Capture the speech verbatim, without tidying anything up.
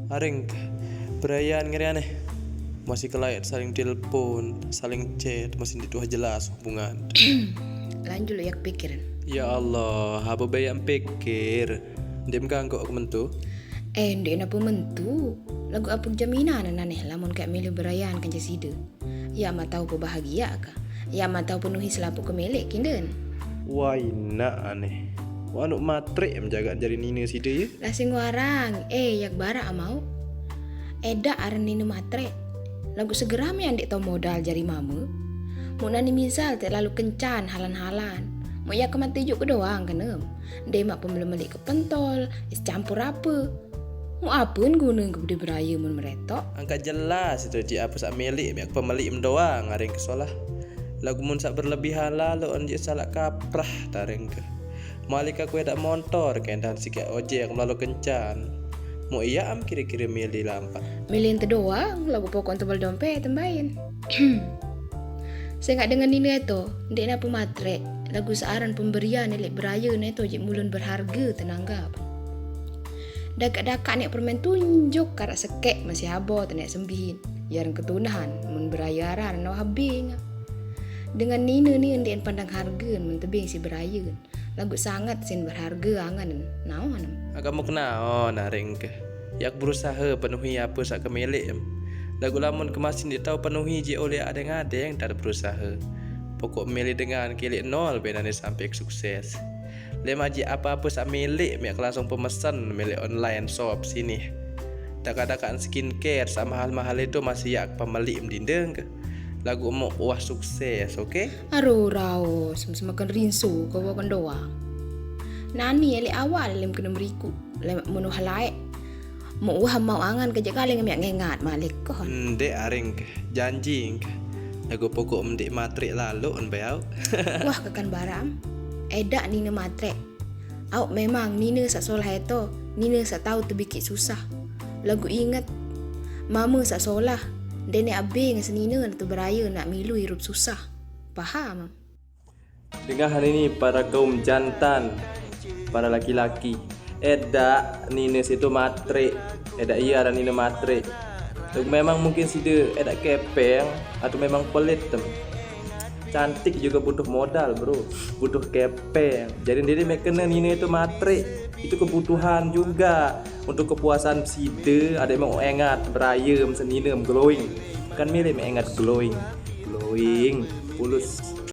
Areng, berayan ngeri aneh. Masih kelait saling telepon, saling chat, masih ndeq tuah jelas hubungan. Lanjut lo yak pikiran. Ya Allah, apa bae yak pikir? Ndeq mengganggu aku mentu? Eh, ndeq nape mentu. Lagu apa jaminan aneh lamun kayak milih berayan kance side. Ya ma tau pebahagia ka. Ya ma tau penuhi selapuq kemeleq kinden. Wah, inak aneh. Wah, anuk matrik menjaga jari nine side ye. Lah sing warang, eh, yak barak amau. Edak aren nine matrik. Lagu segera me andik tau modal jari mame. Muk nani misal te lalu kencan halan-halan. Muk yak kemat tujuk ke doang kenem. Ndeq maq pembeli-meli kepentol, es campur ape. Muk apen gune ke budi beraye mun meretok? Angkat jelas itu cik ape saq meleq mek pemeliq em doang aring ke solah. Lagu mun saq berlebihan lalo enjik salaq kaprah taring ke. Malik aku edak montor kendan sikek ojek melalo kencan. Muk iya am kire-kire milih lampaq. Milih ente doang, lagu pokok tebel dompet tembain. Sengaq dengan nine eto, ndeq nape matrek, lagu searan pemberian eleq beraye neto jeq mulun berharge tenanggap. Dakaq-dakaq neq permen tunjuk karaq sekeq masih abot neq sembihin. Yareng ketunahan, mun beraye aran no habing. Dengan nine ni ndeqen pandang hargen mun tebing si beraye. Laguq sanget sin berharge angen naon. Agak mau kenaon aring ke. Yak berusahe penuhi ape saq kemeleq em. Laguq lamun kemasin ndeq tau penuhi jeq oleh adeng-adeng tar berusahe. Pokok meleq dengan keleq nol benane sampe sukses. Lem aji ape-ape saq meleq mek langsung pemesen meleq online shop sini. Dakaq-dakaqan skincare saq mahal-mahal itu masih yak pemeliq em dindeng ke. Laguq muk wah sukses, oke? Aduh, raos, semakan rinso, kau kan doang. Nani eleq awal lem kena meriku, lem menu halaek. Muk wah mau angan ke jek kali ngemiak ngengat malik kon. Ndeq aring ke, janji ke. Laguq pokok mendeq matrik lalu on bayau. Wah, kekan baram. Edak nine matrek. Aoq memang nine saq solah eto, nine saq tau tebikiq susah. Laguq inget, mame saq solah, ndeqne abing senine neto beraye naq milu irup susah. Paham? Dengah ini para kaum jantan, para laki-laki. Edak nine situ matrek, edak iya aran nine matrek. Memang mungkin side edak kepeng atau memang pelit tem. Cantik juga butuh modal, bro. Butuh kepeng. Jadi diri mek kene nine itu matrek. Itu kebutuhan juga untuk kepuasan side. Ada mau engat berayem seninem glowing. Kan milih mek engat glowing. Glowing. Pulus.